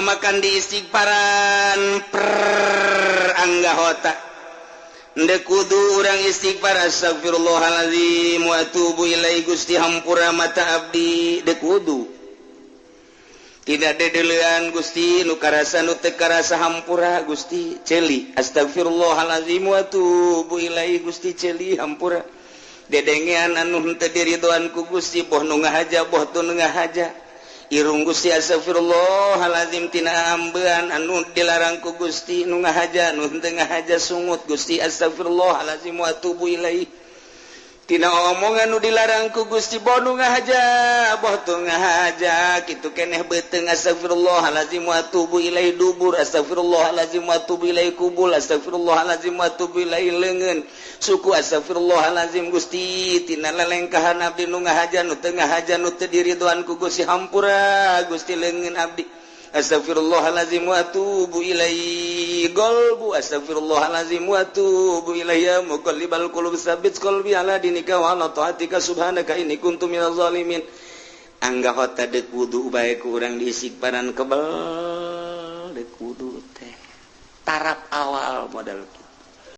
Makan di istighfaran per anggahota. Ndek kudu urang istighfar, astagfirullahaladzim wa atubu ilaihi, Gusti, hampura mata abdi. Dek kudu tidak dedelean, Gusti, nu karasa, nu teu karasa, hampura, Gusti. Ceuli, astagfirullahaladzim wa atubu ilaihi, Gusti, ceuli, hampura. Dedengean anu henteu diridoan ku Gusti, boh nu ngahaja, boh teu nu ngahaja. Irung, Gusti, astagfirullahaladzim tina ambean anu dilarang ku Gusti, nu ngahaja, nu henteu ngahaja. Sungut, Gusti, astagfirullahaladzim wa atubu ilaihi tina omongan nu dilarang ku Gusti, boh nu ngahaja, boh teu ngahaja. Kitu keneh beuteung, astagfirullahaladzim wa atubu ilaihi. Dubur, astagfirullahaladzim wa atubu ilaihi. Kubul, astagfirullahaladzim wa atubu ilaihi. Leungeun, suku, astagfirullahaladzim, Gusti, tina lelengkahan abdi, nu ngahaja, nu teu ngahaja, nu teu diridoan ku Gusti, hampura, Gusti. Leungeun abdi, astagfirullahaladzim wa atubu ilaihi. Golbu, astagfirullahaladzim wa atubu ilaihi. Ya muqallibal qulub, tsabbit qalbi ala dinika wa ala taatika, subhanaka inni kuntu minaz zalimin. Anggahota deuk wudu bae ku urang diistighfaran kebel. Deuk wudu teh tarap awal modal kitu.